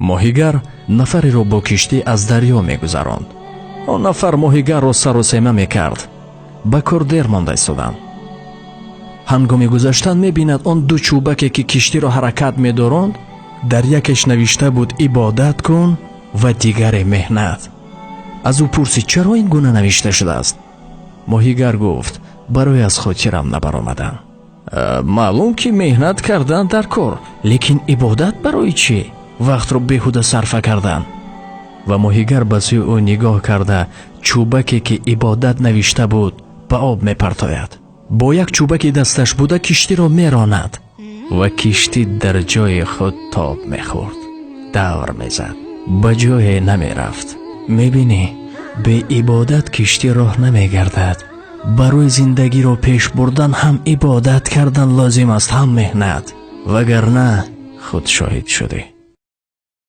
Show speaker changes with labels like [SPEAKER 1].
[SPEAKER 1] Моҳигар нафареро бо киштӣ аз дарё мегузаронд. Он нафар моҳигарро саросема мекард. Ба кор дер монда истоданд. Ҳангоми гузаштан мебинад, он ду чӯбаке, ки киштиро ҳаракат медоронд, дар якеш навишта буд «Ибодат кун» ва дигаре «Меҳнат». Аз ӯ пурсид, чаро ин гуна навишта шудааст. Моҳигар гуфт, барои аз хотирам набаромадан. Маълум, ки меҳнат кардан дар кор, лекин ибодат барои чӣ? Вақтро беҳуда сарфа кардан. Ва моҳигар ба сӯи ӯ нигоҳ карда, чӯбаке, ки «Ибодат» навишта буд, ба об мепартояд. Бо як чӯбаки дасташ буда киштиро меронад ва киштӣ дар ҷои худ тоб мехӯрд, давр мезад, ба ҷое намерафт. Мебинӣ, беибодат киштӣ роҳ намегардад. Барои зиндагиро пеш бурдан ҳам ибодат кардан лозим аст, ҳам меҳнат, вагарна худ шоҳид шудӣ.